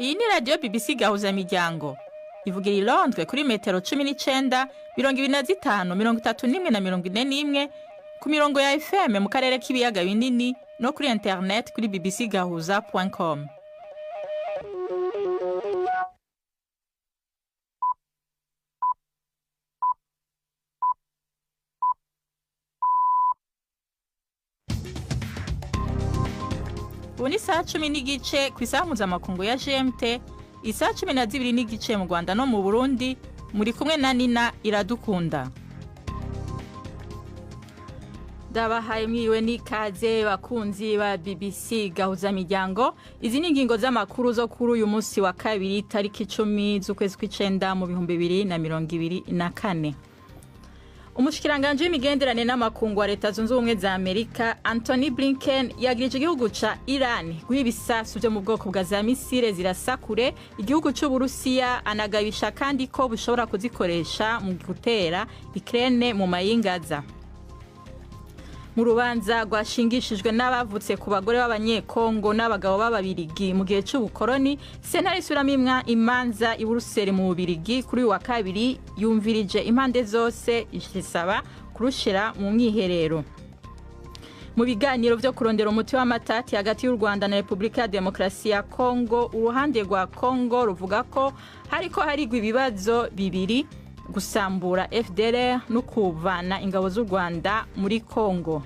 Iyi ni radiyo BBC Gahuzamiryango ivugira i Londres kuri metero 19, 25, 31 na 41 ku mirongo ya FM mu karere k'ibiyaga binini no kuri internet kuri bbcgahuza.com. Ubu ni isaha 10:15 ku isaha mpuzamakungu ya GMT, isaha 12:15 mu Rwanda no mu Burundi. Muri kumwe na Nina Iradukunda. Ndabahaye mwiriwe n'ikaze bakunzi ba BBC Gahuzamiryango. Izi ni ingingo z'amakuru zo kuri uyu munsi wa kabiri, tariki 10 z'ukwezi kw'icenda mu 2024. Umushikiranganji w'imigenderanire n'amakungu wa Leta Zunze Ubumwe za Amerika, Antony Blinken, yagirije igihugu ca Iran guha ibisasu vyo mu bwoko bwa za misile zirasa kure igihugu c'Uburusiya, anagabisha kandi ko bushobora kuzikoresha mu gutera Ukraine mu mayingaza. Mu rubanza rwashingishijwe n'abavutse ku bagore b'Abanyekongo n'abagabo b'Ababirigi mu gihe c'ubukoroni, sentare isubiramwo imanza i Buruseli mu Bubirigi kuri uyu wa kabiri yumvirije impande zose, isaba kurushira mu mwiherero. Mu biganiro vyo kurondera umuti w'amatati hagati y'u Rwanda na Repubulika ya Demokarasi ya Kongo, uruhande rwa Kongo ruvuga ko hariko harigwa ibibazo bibiri: gusambura FDLR no kuvana ingabo z'u Rwanda muri Kongo.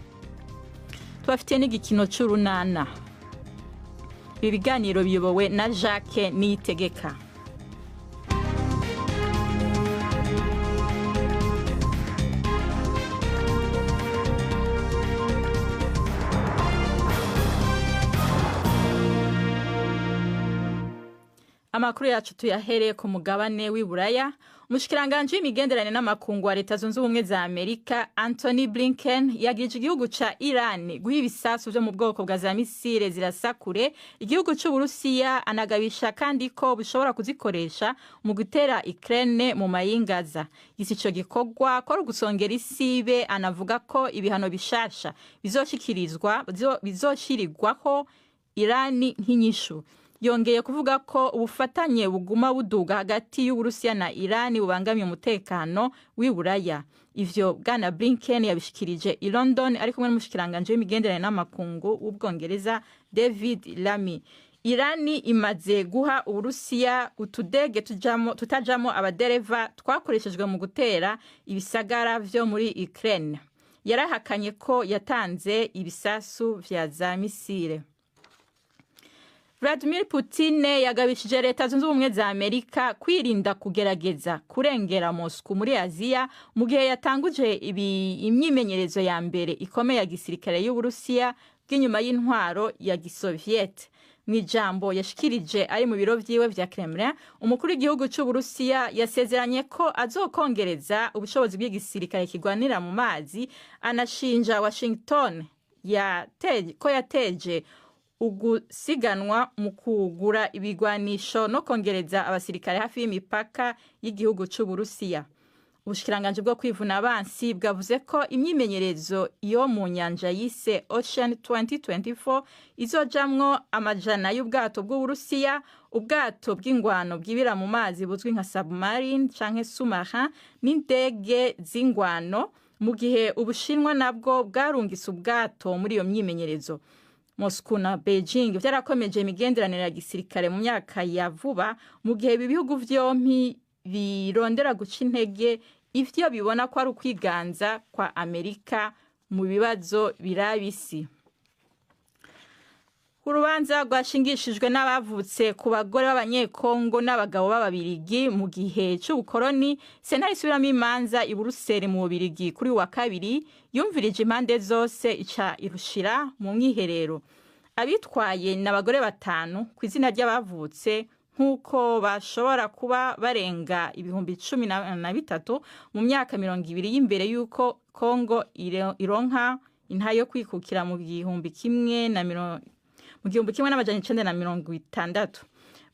Tubafitiye n'igikino c'urunana. Ibi biganiro biyobowe na Jacques Niyitegeka. Amakuru yacu tuyahereye ku mugabane w'i Buraya. Umushikiranganji w'imigenderanire n'amakungu wa Leta Zunze Ubumwe za Amerika, Antony Blinken, yagirije igihugu ca Iran guha ibisasu vyo mu bwoko bwa za misile zirasa kure igihugu c'Uburusiya, anagabisha kandi ko bushobora kuzikoresha mu gutera Ukraine mu mayingaza. Isi ico gikorwa ko ari ugusongera isibe, anavuga ko ibihano bishasha bizoshikirizwa bizoshirirwaho Iran nk'inyishu. Yongeye kuvuga ko ubufatanye buguma buduga hagati y'Uburusiya na Iran bubangamiye umutekano w'i Buraya. Ivyo Bwana Blinken yabishikirije i London ari kumwe n'umushikiranganji w'imigenderanire n'amakungu w'Ubwongereza, David Lammy. Iran imaze guha Uburusiya utudege tutajamo abadereva twakoreshejwe mu gutera ibisagara vyo muri Ukraine. Yarahakanye ko yatanze ibisasu vya za misile. Vladimir Putin yagabishije Leta Zunze Ubumwe za Amerika kwirinda kugerageza kurengera Moscou muri Aziya, mu gihe yatanguje imyimenyerezo ya mbere ikomeye ya gisirikare y'Uburusiya bw'inyuma y'intwaro ya Gisoviete. Mu ijambo yashikirije ari mu biro vyiwe vya Kremlin, umukuru w'igihugu c'Uburusiya yasezeranye ko azokongereza ubushobozi bw'igisirikare kigwanira mu mazi, anashinja Washington ko yateje ugusiganwa mu kugura ibigwanisho no kongereza abasirikare hafi y'imipaka y'igihugu c'Uburusiya. Ubushikiranganji bwo kwivuna abansi bwavuze ko imyimenyerezo yo mu nyanja yise Ocean 2024 izojamwo amajana y'ubwato bw'Uburusiya, ubwato bw'ingwano bwibira mu mazi buzwi nka submarine canke sous-marin, n'indege z'ingwano, mu gihe Ubushinwa nabwo bwarungitse ubwato muri iyo myimenyerezo. Moscou na Beijing vyarakomeje imigenderanire ya gisirikare mu myaka ya vuba, mu gihe ibi bihugu vyompi birondera guca intege ivyo bibona ko ari ukwiganza kwa Amerika mu bibazo biraba isi. Urubanza rwashingishijwe n'abavutse ku bagore b'Abanyekongo n'abagabo b'Ababirigi mu gihe c'ubukoroni, sentare isubiramwo imanza i Buruseli mu Bubirigi kuri uyu wa kabiri yumvirije impande zose, ica irushira mu mwiherero. Abitwaye ni abagore batanu ku izina ry'abavutse nk'uko bashobora kuba barenga 13,000 mu myaka 20 y'imbere y'uko Kongo ironka intahe yo kwikukira mu 1960.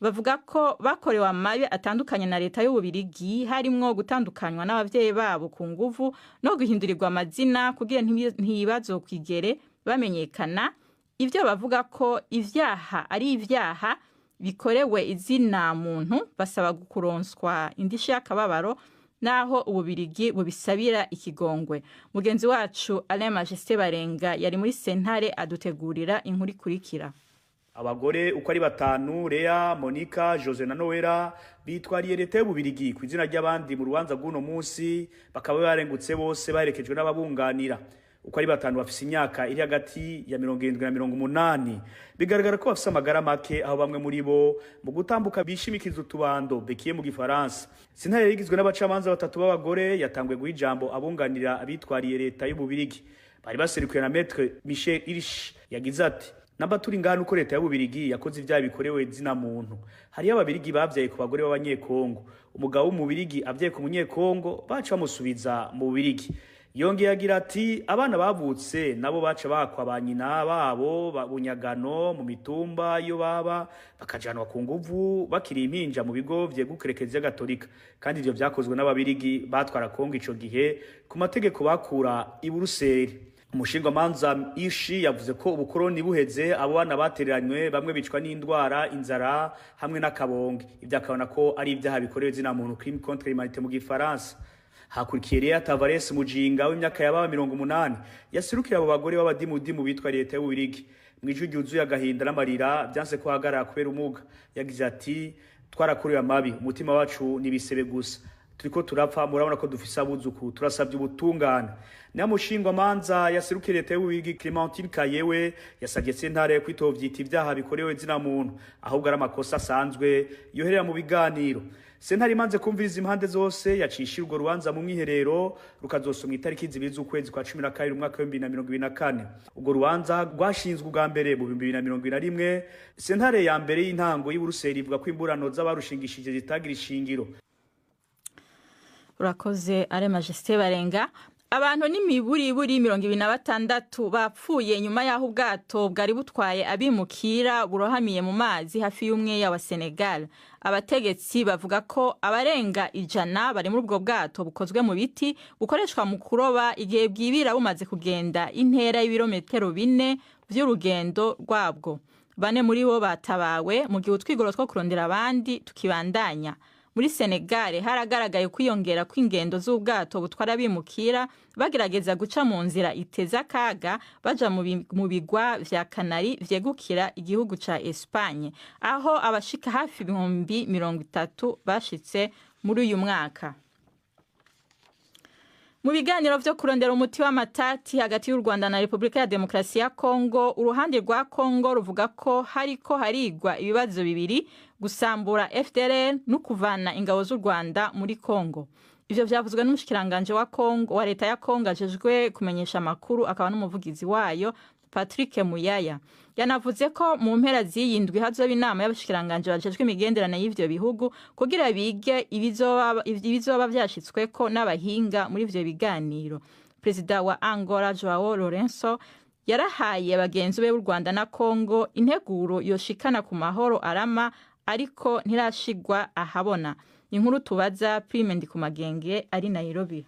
Bavuga ko bakorewe amabi atandukanye na leta y'Ububirigi, harimwo gutandukanywa n'abavyeyi babo ku nguvu no guhindurirwa amazina kugira ntibazokwigere bamenyekana. Ivyo bavuga ko ivyaha ari ivyaha. bikorewe izina muntu basaba kuronswa indishi y'akababaro naho Ububirigi bubisabira ikigongwe. Mugenzi wacu Alain Majesté Barenga yari muri sentare, adutegurira inkuru ikurikira. Abagore uko ari batanu, Lea, Monica, Jose na Noela, bitwariye leta y'Ububirigi ku izina ry'abandi mu rubanza rw'uno munsi, bakaba barengutse bose baherekejwe n'ababunganira. Uko ari batanu bafise imyaka iri hagati ya 70 na 80. Bigaragara ko bafise amagara make, aho bamwe muri bo mu gutambuka bishimikiza utubando, béquilles mu gifaransa. Sentare igizwe n'abacamanza batatu b'abagore yatanguye guha ijambo abunganira abitwariye leta y'Ububirigi, bari baserukiwe na Maître Michel Hirsch. Yagize ati: "Namba turi ngaha nuko leta y'Ububirigi yakoze ivyaha bikorewe zina muntu. Hariyo Ababirigi bavyaye ku bagore b'Abanyekongo. Umugabo w'Umubirigi avyaye ku Munyekongo, baca bamusubiza mu Bubirigi." Yongeye agira ati: "Abana bavutse nabo baca bakwa ba nyina babo bunyagano mu mitumba iyo baba, bakajanwa ku nguvu bakiri impinja mu bigo vyegukira Ekereziya Gatolika, kandi ivyo vyakozwe n'Ababirigi batwara Kongo ico gihe ku mategeko bakura i Buruseli." Umushingwamanza Ishi yavuze ko ubukoroni buheze, abo bana batereranywe, bamwe bicwa n'indwara, inzara hamwe n'akabonge. Ibyo akabona ko ari ibyaha bikorewe zina muntu, crime contre l'humanité mu gifaransa. Hakurikiye Lea Tavares Mujinga w'imyaka yababa 80, yaserukira abo bagore b'abadimudimu bitwa leta y'Ububirigi. Mu ijwi ryuzuye agahinda n'amarira vyanse ko ahagarara kubera umuga, yagize ati: "Twarakorewe amabi, umutima wacu ni ibisebe gusa, turiko turapfa, murabona ko dufise abuzukuru, turasabye ubutungane." Nayo mushingwamanza yaserukiye leta y'Ububirigi, Clementine Kayewe, yasabye sentare kwitovyita ivyaha bikorewe zina muntu, ahubwo ari amakosa asanzwe yoherera mu biganiro. Sentare imanze kumviriza impande zose, yacisha urwo rubanza mu mwiherero, rukazosomwa itariki 2 z'ukwezi kwa 12 umwaka wa 2024. Urwo rubanza rwashinzwe ubwa mbere mu 2021. Sentare ya mbere y'intango y'i Buruseli ivuga ko imburano z'abarushingishije zitagira ishingiro. Urakoze, Alain Majesté Barenga. Abantu n'imiburiburi 26 bapfuye nyuma y'aho ubwato bwari butwaye abimukira burohamiye mu mazi hafi y'umweya wa Senegal. Abategetsi bavuga ko abarenga 100 bari muri ubwo bwato bukozwe mu biti bukoreshwa mu kuroba igihe bwibira, bumaze kugenda intera y'ibirometero 4 vy'urugendo rwabwo. Bane muri bo batabawe, mu gihe utwigoro two kurondera abandi tukibandanya. Muri Senegal haragaragaye kwiyongera kw'ingendo z'ubwato butwara abimukira bagerageza guca mu nzira iteza akaga baja mu bigwa vya Kanari vyegukira igihugu ca Espagne, aho abashika hafi 30,000 bashitse muri uyu mwaka. Mu biganiro vyo kurondera umuti w'amatati hagati y'u Rwanda na Repubulika ya Demokarasi ya Kongo, uruhande rwa Kongo ruvuga ko hariko harigwa ibibazo bibiri: gusambura FDLR no kuvana ingabo z'u Rwanda muri Kongo. Ivyo vyavuzwe n'umushikiranganje wa Kongo, wa leta ya Kongo, ajejwe kumenyesha amakuru akaba n'umuvugizi wayo, Patrick Muyaya. Yanavuze ko mu mpera z'iyi ndwi hazoba inama y'abashikiranganje bajejwe imigenderanire y'ivyo bihugu kugira bige ibizoba vyashitsweko n'abahinga muri ivyo biganiro. Perezida wa Angola, Joao Lourenço, yarahaye bagenzi be b'u Rwanda na Kongo integuro yoshikana ku mahoro arama, ariko ntirashigwa ahabona. Inkuru tubaza Prime Ndikumagenge ari Nairobi.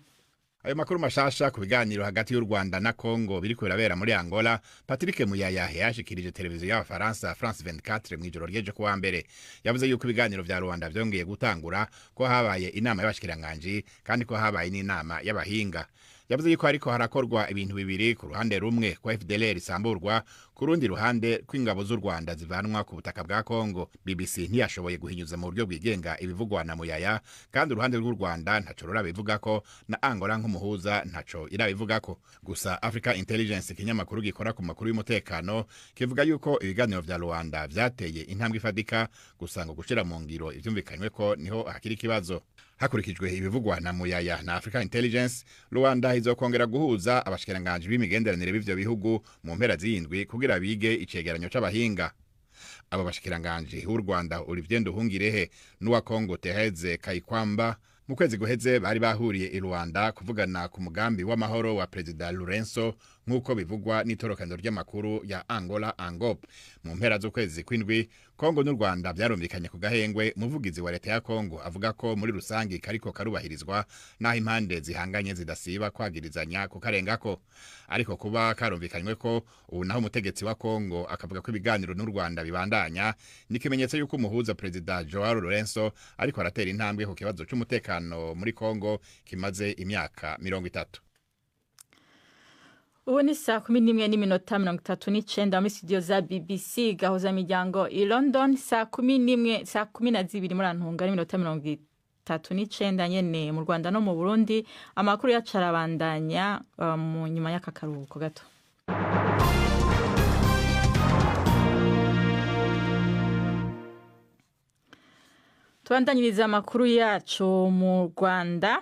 Ayo makuru mashasha ku biganiro hagati y'u Rwanda na Congo biriko birabera muri Angola, Patrick Muyaya yashikirije televiziyo y'Abafaransa France 24 mw'ijoro ryejo kuwa mbere. Yavuze yuko ibiganiro vya Rwanda vyongeye gutangura, ko habaye inama y'abashikiranganji kandi ko habaye n'inama y'abahinga. Yavuze yuko hariko harakorwa ibintu bibiri: ku ruhande rumwe ko FDLR isamburwa, ku rundi ruhande kw'ingabo z'u Rwanda zivanwa ku butaka bwa Congo. BBC ntiyashoboye guhinyuza mu buryo bwigenga ibivugwa na Muyaya, kandi uruhande rw'u Rwanda ntaco rurabivugako, na Angola nk'umuhuza ntaco irabivugako. Gusa Africa Intelligence, ikinyamakuru gikora ku makuru y'umutekano, kivuga yuko ibiganiro vya Rwanda vyateye intambwe ifadika, gusa ngo gushira mu ngiro ivyumvikanywe ko niho hakiri ikibazo. Hakurikijwe ibivugwa na Muyaya na Africa Intelligence, Rwanda izokongera guhuza abashikiranganji b'imigenderanire b'ivyo bihugu mu mpera z'indwi kugira bige icegeranyo c'abahinga. Abo bashikiranganji w'u Rwanda, Olivier Nduhungirehe, n'uwa Congo, Therese Kayikwamba, mu kwezi guheze bari bahuriye i Rwanda kuvugana ku mugambi w'amahoro wa Perezida Lourenço. Nk'uko bivugwa n'itorokanizo ry'amakuru ya Angola Angop, mu mpera z'ukwezi kw'indwi Kongo n'u Rwanda vyarumvikanye ku gahengwe. Umuvugizi wa leta ya Kongo avuga ko muri rusangi kariko karubahirizwa, naho impande zihanganye zidasiba kwagirizanya kukarengako. Ariko kuba karumvikanywe ko ubu, naho umutegetsi wa Kongo akavuga ko ibiganiro n'u Rwanda bibandanya, ni ikimenyetso yuko umuhuza Perezida Joao Lourenço ariko aratera intambwe ku kibazo c'umutekano muri Kongo kimaze imyaka 30. Ubu ni 11:39 muri studio za BBC Gahuza Miryango i London, 11, 12 muri Antunga n'iminota 39 nyene mu Rwanda no mu Burundi. Amakuru yacu arabandanya mu nyuma y'aka karuhuko gato. Tubandanyiriza amakuru yacu mu Rwanda.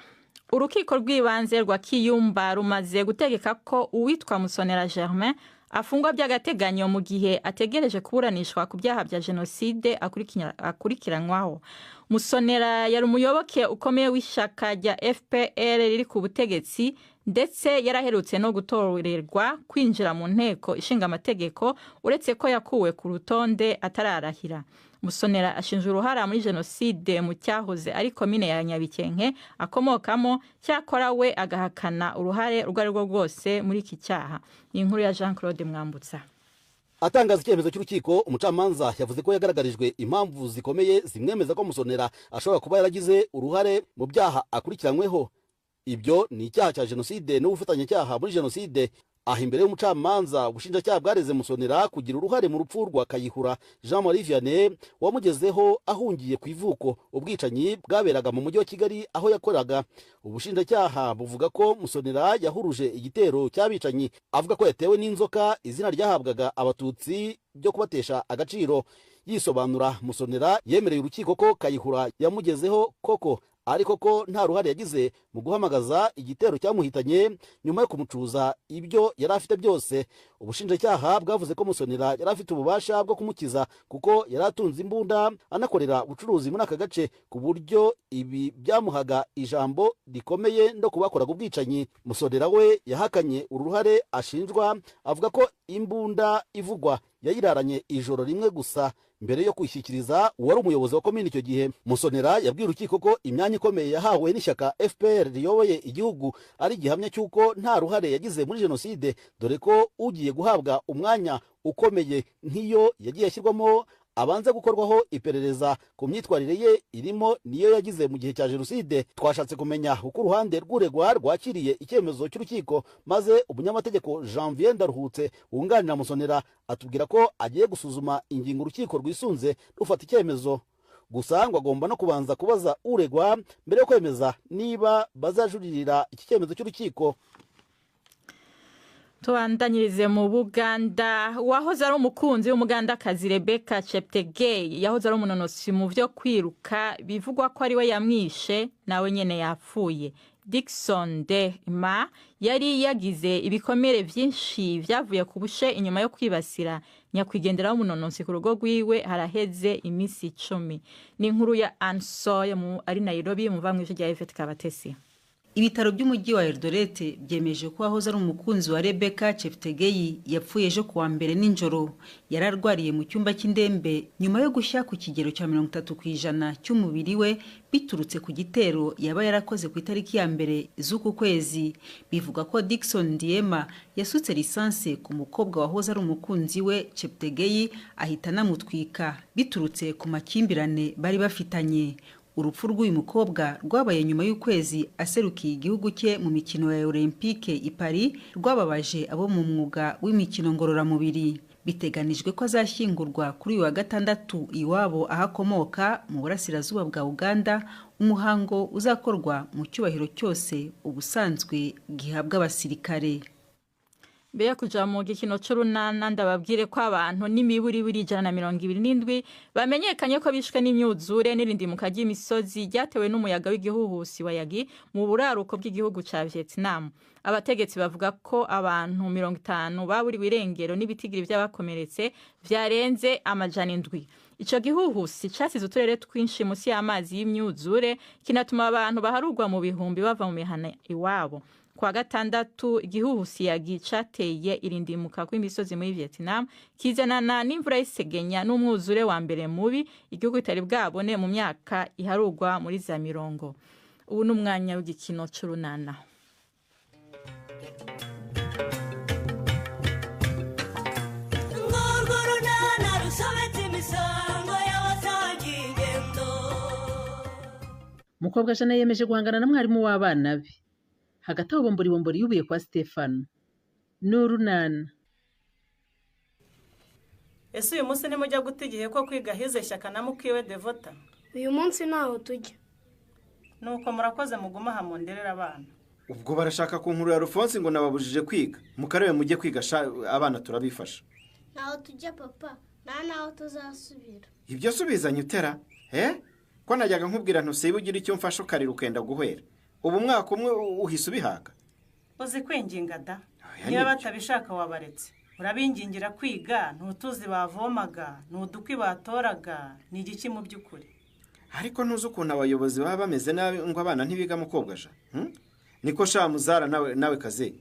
Urukiko rw'ibanze rwa Kiyumba rumaze gutegeka ko uwitwa Musonera Germain afungwa by'agateganyo mu gihe ategereje kuburanishwa ku byaha bya jenoside akurikiranwaho. Musonera yari umuyoboke ukomeye w'ishyaka rya FPR riri ku butegetsi, ndetse yaraherutse no gutorerwa kwinjira mu Nteko Ishinga Amategeko, uretse ko yakuwe ku rutonde atararahira. Musonera ashinja uruhara muri jenoside mu cyahoze ari komine ya Nyabikenke akomokamo, cyakora we agahakana uruhare urwo ari rwo rwose muri iki cyaha. Ni inkuru ya Jean Claude Mwambutsa. Atangaza icyemezo cy'urukiko, umucamanza yavuze ko yagaragarijwe impamvu zikomeye zimwemeza ko Musonera ashobora kuba yaragize uruhare mu byaha akurikiranyweho. Ibyo ni icyaha cya jenoside n'ubufatanyacyaha muri jenoside. Aha imbere y'umucamanza, ubushinjacyaha bwareze Musonera kugira uruhare mu rupfu rwa Kayihura Jean Marie Vianney wamugezeho ahungiye ku ivuko, ubwicanyi bwaberaga mu Mujyi wa Kigali aho yakoraga. Ubushinjacyaha buvuga ko Musonera yahuruje igitero cy'abicanyi avuga ko yatewe n'inzoka, izina ryahabwaga Abatutsi byo kubatesha agaciro. Yisobanura, Musonera yemereye urukiko ko Kayihura yamugezeho koko, ariko ko nta ruhare yagize mu guhamagaza igitero cyamuhitanye nyuma yo kumucuza ibyo yari afite byose. Ubushinjacyaha bwavuze ko Musonera yari afite ububasha bwo kumukiza kuko yari atunze imbunda, anakorera ubucuruzi muri aka gace, ku buryo ibi byamuhaga ijambo rikomeye no kubakoraga ubwicanyi. Musonera we yahakanye uru ruhare ashinjwa, avuga ko imbunda ivugwa yayiraranye ijoro rimwe gusa mbere yo kwishyikiriza uwari umuyobozi wa komini icyo gihe. Musonera yabwiye urukiko ko imyanya ikomeye yahawe n'ishyaka FPR riyoboye igihugu ari igihamya cy'uko nta ruhare yagize muri jenoside, dore ko ugiye guhabwa umwanya ukomeye nk'iyo yagiye ashyirwamo abanza gukorwaho iperereza ku myitwarire ye, irimo niyo yagize mu gihe cya jenoside. Twashatse kumenya uko uruhande rw'uregwa rwakiriye icyemezo cy'urukiko, maze umunyamategeko Janvier Ndaruhutse wunganira Musonera atubwira ko agiye gusuzuma ingingo urukiko rwisunze rufata icyemezo. Gusa ngo agomba no kubanza kubaza uregwa mbere yo kwemeza niba bazajuririra iki cyemezo cy'urukiko. Tubandanyirize mu Buganda. Uwahoze ari umukunzi w'Umugandakazi Rebecca Cheptegei, yahoze ari umunonosi mu byo kwiruka, bivugwa ko ari we yamwishe, nawe nyene yapfuye. Dickson Dema yari yagize ibikomere byinshi byavuye ku bushe inyuma yo kwibasira nyakwigendera w'umunonosi ku rugo rwiwe haraheze iminsi 10. Ni inkuru ya Ansoy mu ari Nairobi, muva mu ijwi rya Yvette Kabatesi. Ibitaro by'umujyi wa Eldoret byemeje ko wahoze ari umukunzi wa Rebecca Cheptegei yapfuye ejo kuwa mbere nijoro. Yari arwariye mu cyumba cy'indembe nyuma yo gushya ku kigero cya 30% cy'umubiri we biturutse ku gitero yaba yarakoze ku itariki ya 1 z'uku kwezi. Bivuga ko Dickson Ndiema yasutse lisansi ku mukobwa wahoze ari umukunzi we Cheptegei ahita anamutwika biturutse ku makimbirane bari bafitanye. Urupfu rw'uyu mukobwa rwabaye nyuma y'ukwezi aserukiye igihugu cye mu mikino ya Olympique i Paris, rwababaje abo mu mwuga w'imikino ngororamubiri. Biteganijwe ko azashyingurwa kuri uyu wa gatandatu iwabo aho akomoka mu burasirazuba bwa Uganda, umuhango uzakorwa mu cyubahiro cyose ubusanzwe gihabwa abasirikare. Mbere yo kuja mu gikino c'urunana, ndababwire ko abantu n'imiburiburi 127 bamenyekanye ko bishwe n'imyuzure n'irindimuka ry'imisozi ryatewe n'umuyaga w'igihuhusi wa Yagi mu buraruko bw'igihugu ca Vietnam. Abategetsi bavuga ko abantu 50 baburiwe irengero n'ibitigiri vy'abakomeretse vyarenze 700. Ico gihuhusi casize uturere twinshi musi y'amazi y'imyuzure, kinatuma abantu baharugwa mu bihumbi bava mu mihana iwabo. Kwa gatandatu, igihuhusi Yagi cateye irindimuka kw'imisozi muri Vietnam, kizanana n'imvura y'isegenya n'umwuzure wa mbere mubi igihugu kitari bwabone mu myaka iharugwa muri za mirongo. Ubu ni umwanya w'igikino c'urunana. Mukobwa Jana yemeje guhangana na mwarimu w'abana be. Hagati aho Bombori Bombori yubiye kwa Stefano. N'urunana. Ese uyu munsi nimujya guta igihe ko kwiga hize Shyaka na mukiwe Devota? Uyu munsi ntaho tujya. Nuko murakoze, muguma aha munderera abana. Ubwo barashaka kunkurura Rufonsi ngo nababujije kwiga. Mukarebe mujye kwiga abana turabifasha. Ntaho tujya papa, nta naho tuzasubira. Ibyo subizanye utera? Ko najyaga nkubwira ntusibe ugira icyo mfasha ukarira ukenda guhera. Ubu mwaka umwe uhise ubihaga. Uzi kwinginga da. Niba batabishaka wabaretse. Urabingingira kwiga, ntutuzi bavomaga, ntudukwi batoraga, ni igiki mu by'ukuri? Ariko ntuzi ukuntu abayobozi baba bameze nabi ngo abana ntibiga mukobwa ja. Niko sha muzara nawe kaze.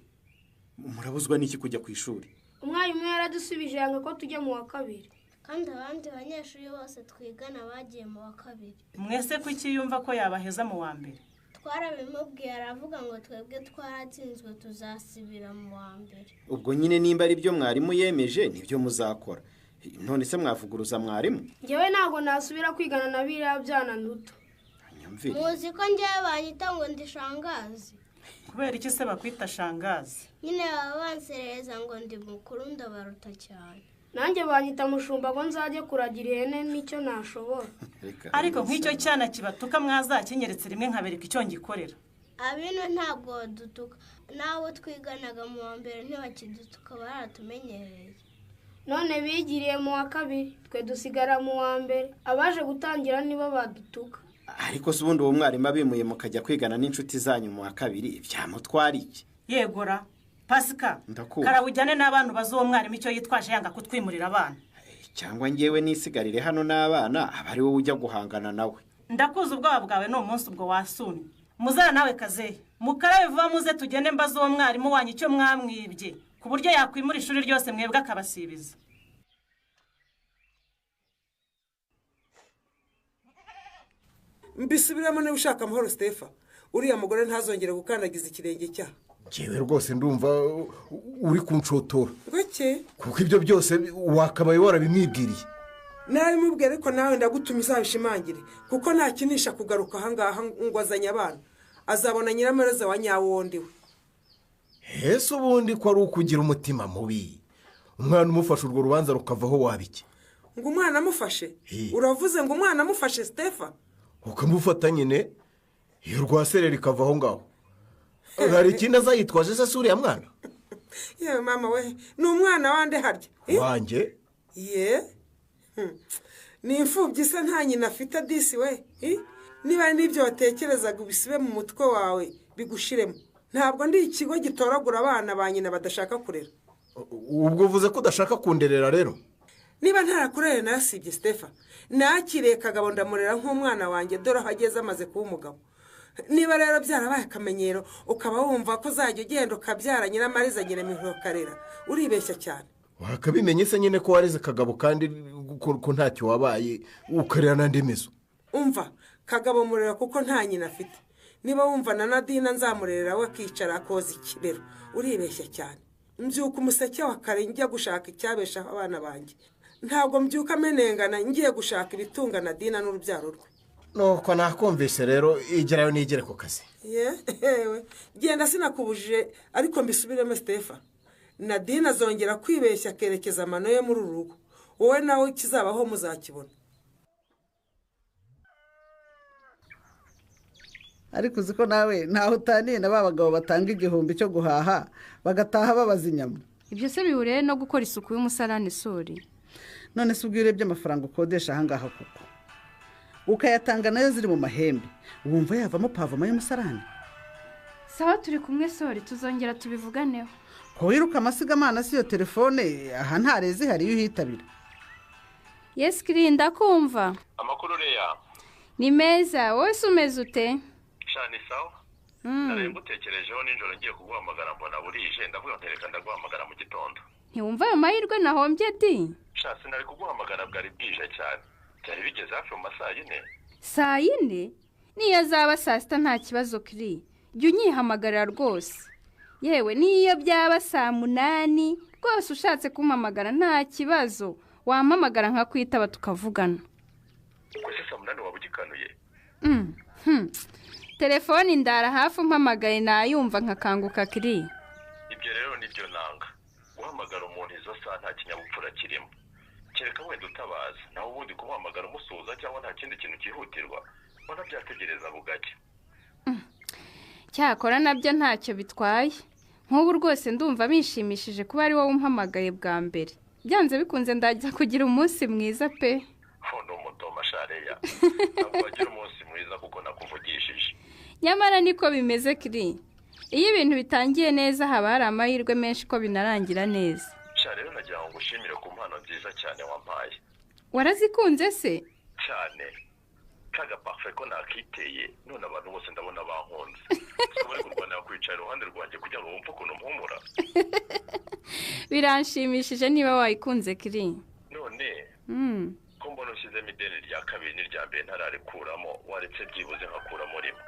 Murabuzwa n'iki kujya ku ishuri? Umwarimu yaradusubije yanga ko tujya mu wa kabiri. Kandi abandi banyeshuri bose twigana bagiye mu wa kabiri. Mwese kuki yumva ko yabaheza mu wa mbere? Twarabimubwiye aravuga ngo twebwe twaratsinzwe tuzasibira mu wa mbere. Ubwo nyine nimba ari byo mwarimu yemeje nibyo muzakora. None se mwavuguruza mwarimu? Njyewe ntabwo nasubira kwigana na biriya byana nduta. Muzi ko njyewe banyita ngo ndi shangazi. Kubera iki se bakwita shangazi? Nyine baba banserereza ngo ndi mukuru ndabaruta cyane. Nanjye banyita mushumba ngo nzajye kuragira ihene nicyo nashobora. Ariko nk'icyo cyana kibatuka mwazakinyeretse rimwe nkabereka icyo ngikorera. Abino ntabwo badutuka, n'abo twiganaga mu wa mbere ntibakidutuka, baratumenyereye. None bigiriye mu wa kabiri, twe dusigara mu wa mbere, abaje gutangira nibo badutuka. Ariko se ubundi uwo mwarimu abimuye mukajya kwigana n'inshuti zanyu mu wa kabiri byamutwara iki? Yegora Pasika, karawujyane n'abantu bazi uwo mwarimu icyo yitwaje yanga kutwimurira abana. Cyangwa ngewe nisigarire hano n'abana aba ari wowe ujya guhangana nawe. Ndakuza ubwoba bwawe ni umunsi ubwo wasumye. Muzara nawe kazehe, mukarabe vuba muze tugende mbaze uwo mwarimu wanyu icyo mwamwibye ku buryo yakwimura ishuri ryose mwebwe akabasibiza. Mbisubiramo niba ushaka amahoro Stefa, uriya mugore ntazongere gukandagiza ikirenge cyaha. Jewe rwose ndumva uri kunshotora. Gweke? Kuko ibyo byose wakabaye warabimwibwiriye. Narabimubwiye ariko nawe ndagutuma uzabishimangire kuko ntakinisha kugaruka aha ngaha ngo azanye abana. Azabona nyiramareza wa nyawondi we. Ese ubundi ko ari ukugira umutima mubi. Umwana umufashe urwo rubanza rukavaho wabiki? Ngo umwana amufashe? Uravuze ngo umwana amufashe Stefa? Ukamufata nyine iyo rwaserera ikavaho ngaho. Hari ikindi azayitwaje se suriya mwana? Yewe mama we, ni umwana wande harya? Wanjye? Ye? Ni imfubyi se nta nyina afite disi we? Niba n'ibyo watekerezaga ubisibe mu mutwe wawe bigushiremo. Ntabwo ndi ikigo gitoragura abana ba nyina badashaka kurera. Ubwo uvuze ko udashaka kunderera rero? Niba ntarakurere narasibye Stefa. Nakiriye Kagabo ndamurera nk'umwana wanjye dore aho ageze amaze kuba umugabo. Niba rero byarabaye akamenyero ukaba wumva ko uzajya ugenda ukabyara Nyiramariza Nyiramihigo ukarera, uribeshya cyane. Wakabimenye se nyine ko wareze Kagabo kandi ko ntacyo wabaye ukarera n'andi mizo. Umva, Kagabo murera kuko nta nyina afite. Niba wumva na Nadina nzamurerera we akicara akoza ikibero, uribeshya cyane. Mbyuka umuseke wa kare njya gushaka icyabeshaho abana banjye. Ntabwo mbyuka menengana ngiye gushaka ibitunga Nadina n'urubyaro rwe. Nuko nakumvise rero igerayo nigere ku kazi. Yewe, genda sinakubujije ariko mbisubiremo Stefa. Nadina azongera kwibeshya akerekeza amano ye muri uru rugo. Wowe nawe kizabaho muzakibona. Ariko uzi ko nawe ntaho utaniye na ba bagabo batanga 1000 cyo guhaha bagataha babaza inyama. Ibyo se bihuriye no gukora isuku y'umusarani sori? None se ubwo urebye amafaranga ukodesha aha ngaha koko ukayatanga nayo ziri mu mahembe, wumva yavamo pavoma y'umusarani? Sawa turi kumwe sori, tuzongera tubivuganeho. Ko wiruka amasigamana si yo telefone aha ntarezi hari iyo uhitabira. Yes Kiri, ndakumva. Amakuru Leya? Ni meza, wowe se umeze ute? Sha ni sawa. Nari ngutekerejeho nijoro ngiye kuguhamagara mbona burije, ndavuga ntereka ndaguhamagara mu gitondo. Ntiwumva ayo mahirwe nahombye di? Sha sinari kuguhamagara bwari bwije cyane. Byari bigeze hafi mu masaa 4. Saa 4? Niyo azaba saa 6 nta kibazo Kiri. Jya unyihamagarira rwose. Yewe niyo byaba saa 8 rwose ushatse kumpamagara nta kibazo. Wampamagara nkakwitaba tukavugana. Kwese saa 8 waba ugikanuye? Telefoni ndara hafi umpamagaye nayumva nkakanguka Kiri. Ibyo rero nibyo nanga. Guhamagara umuntu izo saa nta kinyabupfura kirimo. Kereka wenda utabaza, naho ubundi kumuhamagara umusuhuza cyangwa nta kindi kintu cyihutirwa, mbona byategereza bugacya. Cyakora nabyo ntacyo bitwaye. Nk'ubu rwose ndumva bishimishije kuba ari wowe umpamagaye bwa mbere. Byanze bikunze ndajya kugira umunsi mwiza pe. Fondo mutoma shareya. Ntabwo wagira umunsi mwiza kuko nakuvugishije. Nyamara niko bimeze Kiri. Iyo ibintu bitangiye neza haba hari amahirwe menshi ko binarangira neza. Sha rero nagira ngo ngushimire ku mpano nziza cyane wampaye. Warazikunze se? Cyane. Kaga parfait ko nakiteye none abantu bose ndabona bankunze. Bari kurwanira kwicara iruhande rwanjye kugira ngo bumve ukuntu mpumura. Biranshimishije niba wayikunze Kiri. None ko mbona ushyizemo ideni rya kabiri n'irya mbere ntararikuramo, waretse byibuze nkakuramo rimwe.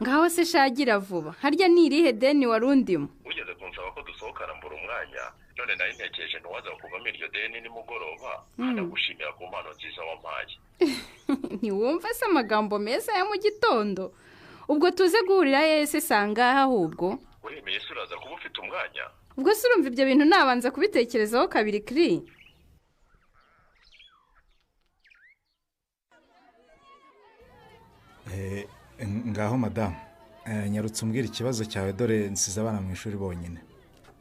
Ngaho se shagira vuba. Harya ni irihe deni warundimo? Ugeze kunsaba ko dusohokana mbura umwanya, none nari ntekereje ntiwaza kuvamo iryo deni nimugoroba, ndagushimira ku mpano nziza wampaye. Ntiwumva se amagambo meza ya mu gitondo? Ubwo tuze guhurira yese sangaha ahubwo? Uremeye se uraza kuba ufite umwanya? Ubwo se urumva ibyo bintu nabanza kubitekerezaho kabiri Kiri? Ngaho madamu, nyarutse umbwira ikibazo cyawe dore nsize abana mu ishuri bonyine.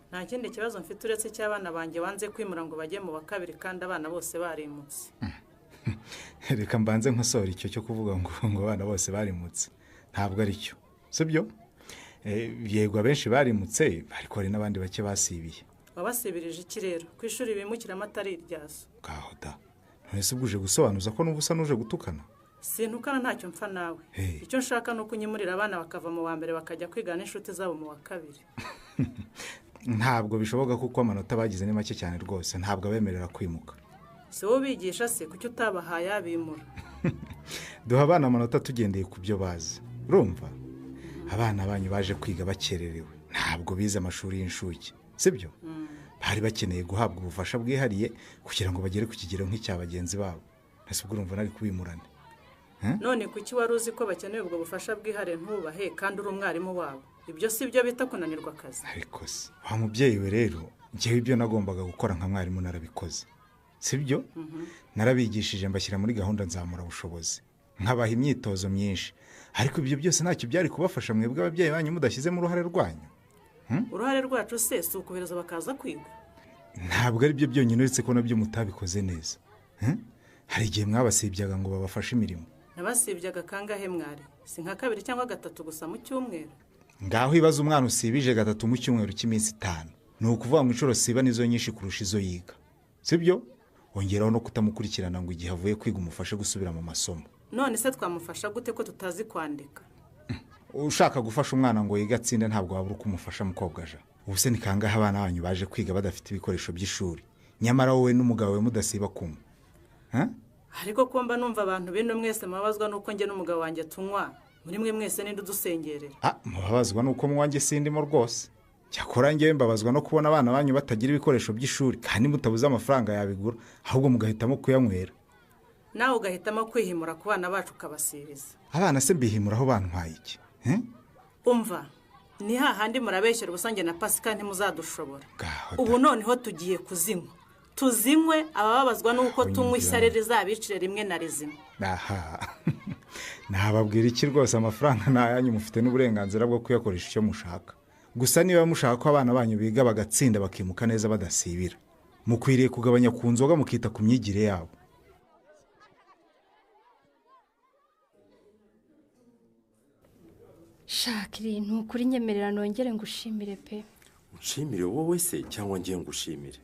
Nta kindi kibazo mfite uretse cy'abana banjye banze kwimura ngo bajye mu wa kabiri kandi abana bose barimutse. Reka mbanze nkosora icyo cyo kuvuga ngo abana bose barimutse. Ntabwo ari cyo. Sibyo? Yego abenshi barimutse ariko hari n'abandi bake basibiye. Wabasibirije iki rero? Ku ishuri bimukiramo atari iryaso. Ngaho da. None se ubwo uje gusobanuza ko n'ubu usa n'uje gutukana? Sintukana ntacyo mpfa nawe. Icyo nshaka ni ukunyimurira abana bakava mu wa mbere bakajya kwiga n'inshuti zabo mu wa kabiri. Ntabwo bishoboka kuko amanota bagize ni make cyane rwose, ntabwo abemerera kwimuka. Si wowe ubigisha se kuki utabahaye abimura? Duha abana amanota tugendeye ku byo bazi. Urumva? Abana banyu baje kwiga bakererewe, ntabwo bize amashuri y'inshuke, sibyo? Bari bakeneye guhabwa ubufasha bwihariye kugira ngo bagere ku kigero nk'icya bagenzi babo. Ese ubwo urumva nari kubimurana? None kuki wari uzi ko bakeneye ubwo bufasha bwihariye ntubahe kandi uri umwarimu wabo? Ibyo si byo bita kunanirwa akazi. Ariko se wa mubyeyi we rero, njyewe ibyo nagombaga gukora nka mwarimu narabikoze, sibyo? Narabigishije mbashyira muri gahunda nzamura bushobozi, nkabaha imyitozo myinshi, ariko ibyo byose ntacyo byari kubafasha mwebwe ababyeyi banyu mudashyizemo uruhare rwanyu. Uruhare rwacu se si ukubereza bakaza kwiga? Ntabwo ari byo byonyine, uretse ko nabyo mutabikoze neza. Hari igihe mwabasibyaga ngo babafashe imirimo. Nabasibyaga kangahe mwari? Si nka kabiri cyangwa gatatu gusa mu cyumweru. Ngaho ibaza umwana usibije gatatu mu cyumweru cy'iminsi 5. Ni ukuvuga ngo inshuro siba nizo nyinshi kurusha izo yiga. Sibyo? Ongeraho no kutamukurikirana ngo igihe avuye kwiga umufashe gusubira mu masomo. None se twamufasha gute ko tutazi kwandika? Ushaka gufasha umwana ngo yiga atsinde ntabwo wabura uko umufasha mukobwa aja. Ubu se ni kangahe abana banyu baje kwiga badafite ibikoresho by'ishuri, nyamara wowe n'umugabo we mudasiba kumwe? Ariko ko mba numva abantu bino mwese mubabazwa nuko njye n'umugabo wanjye tunywa, muri mwe mwese ninde udusengerera? Mubabazwa nuko mwanjye sindimo rwose. Cyakora njyewe mbabazwa no kubona abana banyu batagira ibikoresho by'ishuri kandi mutabuze amafaranga yabigura, ahubwo mugahitamo kuyanywera. Nawe ugahitamo kwihimura ku bana bacu ukabasiriza. Abana se mbihimuraho bantwaye iki? Umva, ni hahandi murabeshyera ubusange na Pasika ntimuzadushobora. Ubu noneho tugiye kuzinywa. Tuzinywe abababazwa nuko tunywa ishyari rizabicire rimwe na rizima. Aha. Nababwira iki rwose, amafaranga nayanyu mufite n'uburenganzira bwo kuyakoresha icyo mushaka. Gusa niba mushaka ko abana banyu biga bagatsinda bakimuka neza badasibira, mukwiriye kugabanya ku nzoga mukita ku myigire yabo. Shakiri, ntukuri nyemerera nongere ngushimire pe. Unshimire wowe se cyangwa ngiye ngushimire?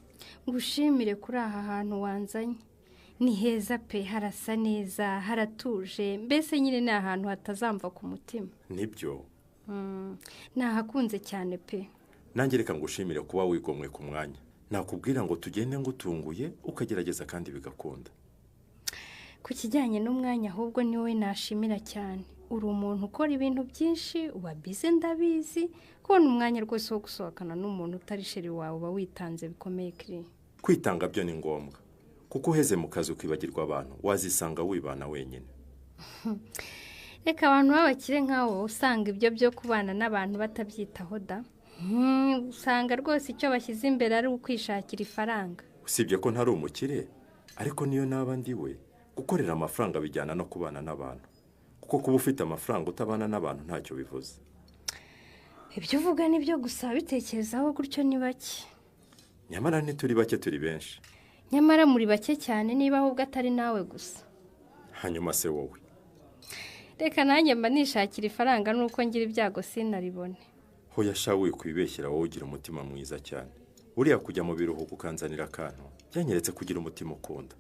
Ngushimire kuri aha hantu wanzanye. Ni heza pe, harasa neza, haratuje, mbese nyine ni ahantu hatazamva ku mutima. Nibyo. Nahakunze cyane pe. Nanjye reka ngushimire kuba wigomwe ku mwanya. Nakubwira ngo tugende ngutunguye ukagerageza kandi bigakunda. Ku kijyanye n'umwanya ahubwo ni wowe nashimira cyane. Uri umuntu ukora ibintu byinshi, uba bize ndabizi, kubona umwanya rwose wo gusohokana n'umuntu utari sheri wawe uba witanze bikomeye kiri. Kwitanga byo ni ngombwa. Kuko uheze mu kazi ukibagirwa abantu, wazisanga wibana wenyine. Reka abantu b'abakire nkawe usanga ibyo byo kubana n'abantu batabyitaho da. Usanga rwose icyo bashyize imbere ari ukwishakira ifaranga. Usibye ko ntari umukire, ariko niyo naba ndiwe, gukorera amafaranga bijyana no kubana n'abantu. Kuko kuba ufite amafaranga utabana n'abantu ntacyo bivuze. Ibyo uvuga nibyo gusa bitekerezaho gutyo ni bake. Nyamara ntituri bake, turi benshi. Nyamara muri bake cyane niba ahubwo atari nawe gusa. Hanyuma se wowe? Reka nanjye mba nishakira ifaranga nuko ngira ibyago sinaribone. Hoya sha wikwibeshyira, wowe ugira umutima mwiza cyane. Uriya kujya mu biruhuko ukanzanira akantu byanyeretse kugira umutima ukunda.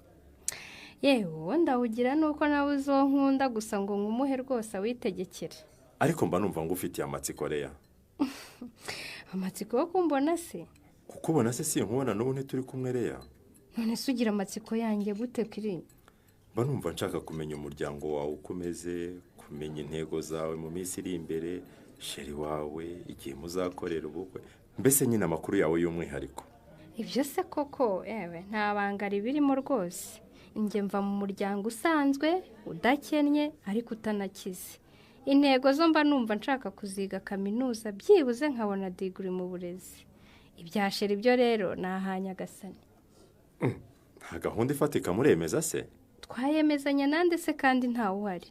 Yewe ndawugira nuko nawe uzo nkunda gusa ngo nkumuhe rwose awitegekere. Ariko mba numva ngufitiye amatsiko Leya. Amatsiko yo kumbona se? Kukubona se sinkubona n'ubu ntituri kumwe Leya. None se ugira amatsiko yanjye gute kiri? Mba numva nshaka kumenya umuryango wawe uko umeze, kumenya intego zawe mu minsi iri imbere, sheri wawe, igihe muzakorera ubukwe, mbese nyine amakuru yawe y'umwihariko. Ibyo se koko ewe nta banga ribirimo rwose. Njye mva mu muryango usanzwe, udakennye ariko utanakize. Intego zo mba numva nshaka kuziga kaminuza byibuze nkabona degree mu burezi. Ibya sheri byo rero nahanyagasani. Nta gahunda ifatika muremeza se? Twayemezanya nande se kandi ntawe uhari.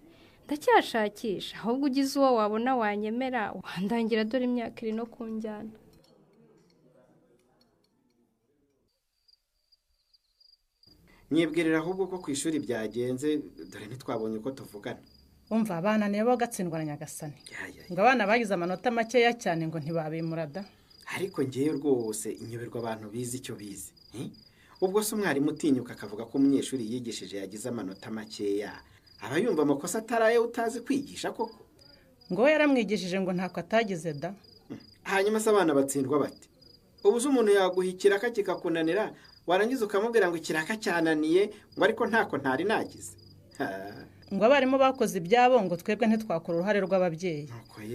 Ndacyashakisha, ahubwo ugize uwo wabona wanyemera wandangira, dore imyaka iri no kunjyana. Nyibwirira ahubwo ko ku ishuri byagenze, dore ntitwabonye uko tuvugana. Umva abana nibo bagatsindwa na Nyagasani. Ngo abana bagize amanota makeya cyane ngo ntibabimura da. Ariko ngewe rwose inyoberwa abantu bize icyo bize. Ubwo se umwarimu utinyuka akavuga ko umunyeshuri yigishije yagize amanota makeya, aba yumva amakosa ataraye utazi kwigisha koko? Ngo we yaramwigishije ngo ntako atagize da. Hanyuma se abana batsindwa bate? Ubu se umuntu yaguha ikiraka kikakunanira, warangiza ukamubwira ngo ikiraka cyananiye, ngo ariko ntako ntari nagize. Ngo abarimu bakoze ibyabo ngo twebwe ntitwakora uruhare rw'ababyeyi.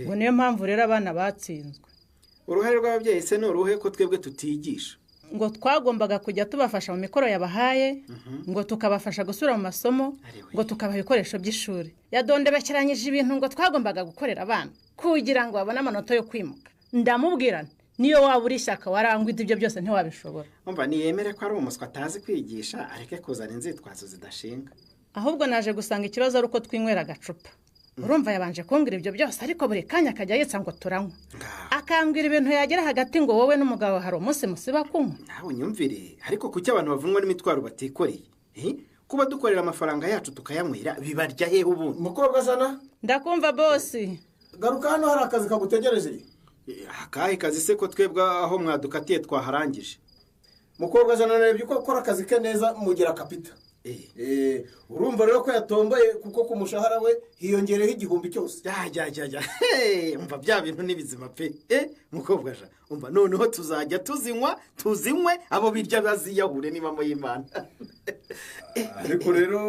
Ngo niyo mpamvu rero abana batsinzwe. Uruhare rw'ababyeyi se ni uruhe ko twebwe tutigisha? Ngo twagombaga kujya tubafasha mu mikoro yabahaye, ngo tukabafasha gusubira mu masomo, ngo tukabaha ibikoresho by'ishuri. Yadondebekeranyije ibintu ngo twagombaga gukorera abana kugira ngo babone amanota yo kwimuka. Ndamubwira niyo waba uri ishyaka warangwida ibyo byose ntiwabishobora. Umva niyemere ko ari umuswa atazi kwigisha, areke kuzana inzitwazo zidashinga. Ahubwo naje gusanga ikibazo ari uko twinywera agacupa. Urumva yabanje kumbwira ibyo byose ariko buri kanya akajya yitsa ngo turanywa. Akambwira ibintu yagera hagati ngo wowe n'umugabo hari umunsi musiba kunywa. Nawe unyumvire, ariko kuki abantu bavunwa n'imitwaro batikoreye? Kuba dukorera amafaranga yacu tukayanywera bibarya hehe ubundi? Mukobwa Jana? Ndakumva bosi. Garuka hano hari akazi kagutegereje. Akahe kazi se ko twebwe aho mwadukatiye twaharangije? Mukobwa Jana narebye uko akora akazi ke neza mugira kapita. Urumva rero ko yatomboye kuko ku mushahara we hiyongereho 1000 cyose. Ya. Umva bya bintu ni bizima pe. Mukobwa ja, umva noneho tuzajya tuzinywa, tuzinywe abo birya baziyahure niba mu y'Imana. Ariko rero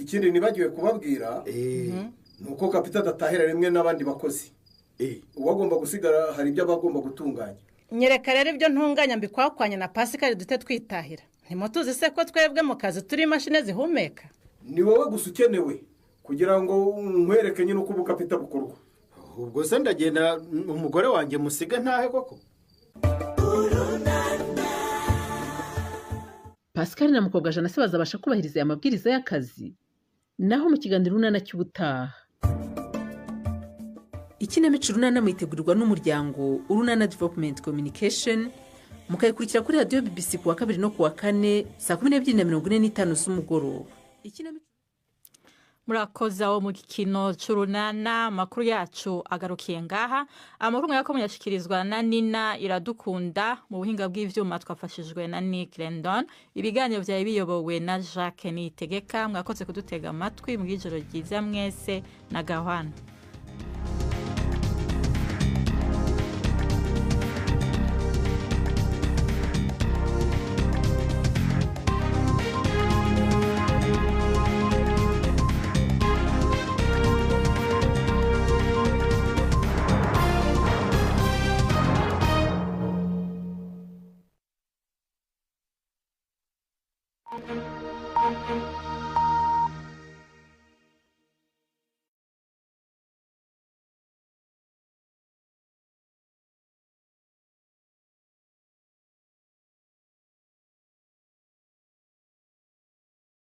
ikindi nibagiwe kubabwira nuko kapita adatahera rimwe n'abandi bakozi. Uwagomba gusigara hari ibyo abagomba gutunganya. Nyereka rero ibyo ntunganya mbikwakwanya na Pascal dute twitahira. Ntimutuzi se ko twebwe mu kazi turi imashini zihumeka? Ni wowe gusa ukenewe kugira ngo nkwereke nyine uko ubukapita bukorwa. Ubwo se ndagenda umugore wanjye musiga ntahe koko? Pascal na Mukobwa Jana se bazabasha kubahiriza aya mabwiriza y'akazi? Naho mu kiganiro Urunana cy'ubutaha. Ikinamico Urunana mwitegurirwa n'umuryango Urunana Development Communication, mukayikurikira kuri radiyo BBC kuwa kabiri no kuwa kane saa 12:45 z'umugoroba. Murakoze. Aho mu gikino c'urunana, amakuru yacu agarukiye ngaha. Amakuru mwako muyashikirizwa na Nina Iradukunda. Mu buhinga bw'ivyuma twafashijwe na Nick Rendon. Ibiganiro vyari biyobowe na Jacques Nitegeka. Mwakoze kudutega amatwi. Mu ijoro ryiza mwese na gahwana. Thank you.